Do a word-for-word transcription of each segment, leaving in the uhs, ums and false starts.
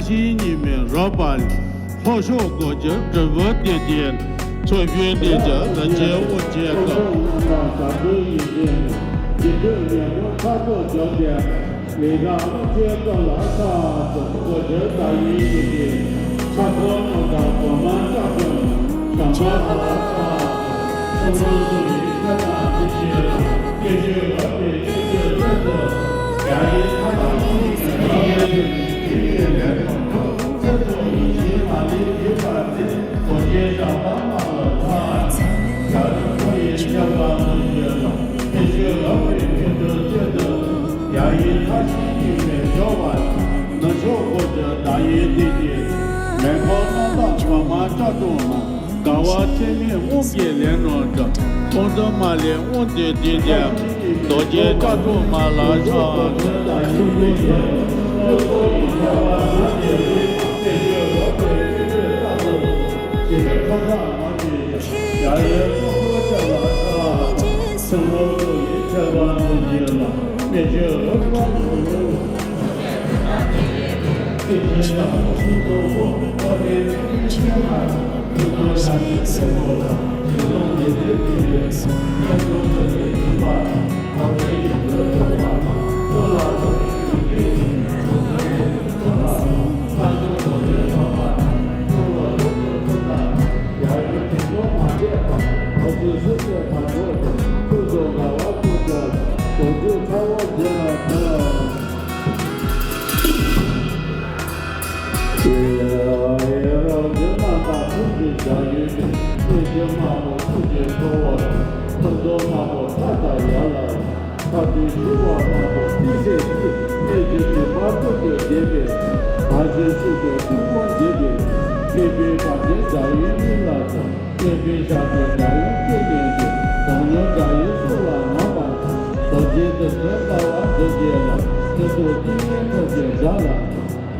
ཕྱིའི་ཉི་མའི་རོལ་པ་ལས། ལྷོ་ཕྱོགས་སྒོ་འགྱུར་དྲིལ་བུ་སྟེ་དེར། མཚོ་བོད་སྡེ་བརྒྱད་ལ་རྗེ་དབུ་འབྱེད་སྐབས། ལས་དང་བློ་ཆོས་སྐོར་ལ་ཆགས་སོགས་སྒོ་འགྱུར་བརྡ་ཡིན་ཞེས་ཏེ། ཕྱག་སྐོར་རྣམ་དག་སྒོ་མང་ལྕགས་སྒྲོམ་ཞང་པ་ལ་ཆགས་སོགས་སྐུ་གསུང་ཐུགས་ཀྱི་ཆ་ཚང་ཞིག་བཞེས་ལ་སྐད་ཅིག་འོད་ཀྱི་ཆུ་ཚོད་ལྟར་དུ་རྒྱ་ཡི་མཐའ་དང་ཆིངས་ཀྱི་ཡིད་ཀྱི་ལས་དང་ཚེ་སྲོག་ཡིད་བཞིན་མ་ལུས་བརྒྱུད་པ་དེ། རྡོ་རྗེ་ཞགས་པ་དམར་ལ་ཕྱག་རྒྱ་རིགས་ཁོ་ཡི་ཆེ་བ་ལུས་ཡོད་ལ། ཕན་ཆོད་ལག་པའི་ཕན་ཚུན་སྤྱོད་དུ་ཡ་ཡི་མཐའ་བཞིའི་ཡུལ་ནས་འབྱོར་བ། ནུབ་ཕྱོགས་སྒོ་འགྱུར་བརྡ་ཡི་སྟེང་གི་མེ་འཁོར་རྣམ་དག་སྒོ་མང་ལྕགས་སྒྲོམ་ལ། དགའ་བ་ཚད་མེད་དབང་གིས་ལེན་རོགས་འདྲ། ཁོང་ཚོ་མ་ལས་དབང་དུ་བསྡུས་ཏེ། རྡོ་རྗེ་ལྕགས་སྒྲོམ་དམར་ལ་ཕྱག་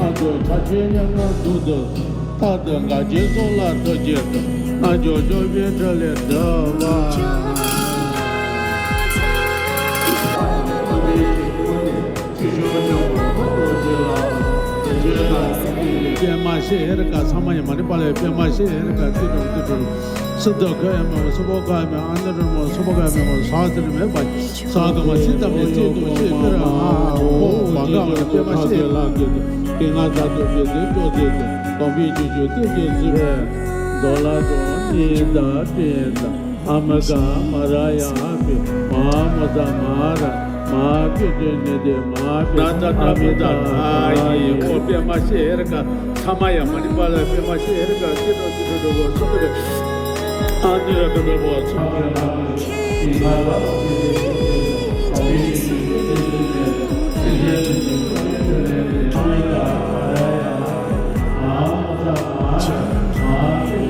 སྔ་འགྱུར་ཕྱག་རྒྱའི་ཉམས་ལེན་འདུག་ཏུ། རྟག་ཏུ་དགའ་བྱེད་ཚོགས་ལ་ཐུགས་རྗེ་སྩོལ། རྣལ་འབྱོར་སྐྱོབ་པའི་ཁྲིད་ལས་སྒྲུབ་པ། པདྨ་ཤེལ་ཧེ་རུ་ཀ་ཚང་མ་ཡིན་མ་ནི་པ་ལས། པདྨ་ཤེལ་ཧེ་རུ་ཀ་ཏི་ཏྲོ་ཏི་ཏྲོ། སི་ཏུ་ཁ་ཡ་མ་སུ་པོ་ཁ་མེ་ཨ་ནི་རི་མོ་སུ་པོ་ཁ་མེ་མོ་ས་ཏི་རི་མེ་པ། ས་ག་མ་སི་ཏ་མེ་ཏི་ཏུ་ཤེ་པི་ར་ཨ་ཨ་ཧོ་བ་ག་བ་པདྨ་ཤེལ། ང་ད་དུ་བེ་དེ་ཅོ་དེ་དུ་སྟོང་པའི་རྒྱུ་ཆུ་ཏེ་ཅེ་ཟི་བེ་དོ་ལ་དོ་ནི་ད་པེ་ད་ཨ་མ་ག་མ་ར་ཡ་པེ་མ་མ་ད་མ་ར་མ་ཀེ་ཏེ་ནེ་ཏེ་མ་པེ་ན་ད་ད་ཨ་མི་ད་ད་ཨ་ཡི་ཁོ་པེ་མ་ཤེ་ཧེ་ར་ཀ་ཚ་མ་ཡ་མ་ནི་པ་ལ་པེ་མ་ཤེ་ཧེ་ར་ཀ་ཅི་དོ་ཅི་དོ་དོ་གོ་ཚོ་ཏེ་ཨ་ནི་ར་ཏོ་པེ་བོ་ཚོ་ཏེ་ན་ཏེ་ཏེ་ན་ལ་ཏེ་ཏེ་ཏེ་ཏེ་ཏེ་ཏེ་ཏེ་ཏེ་ཏེ་ཏེ་ཏེ་ཏེ་ཏེ་ཏེ་ཏེ་ཏེ་ཏེ་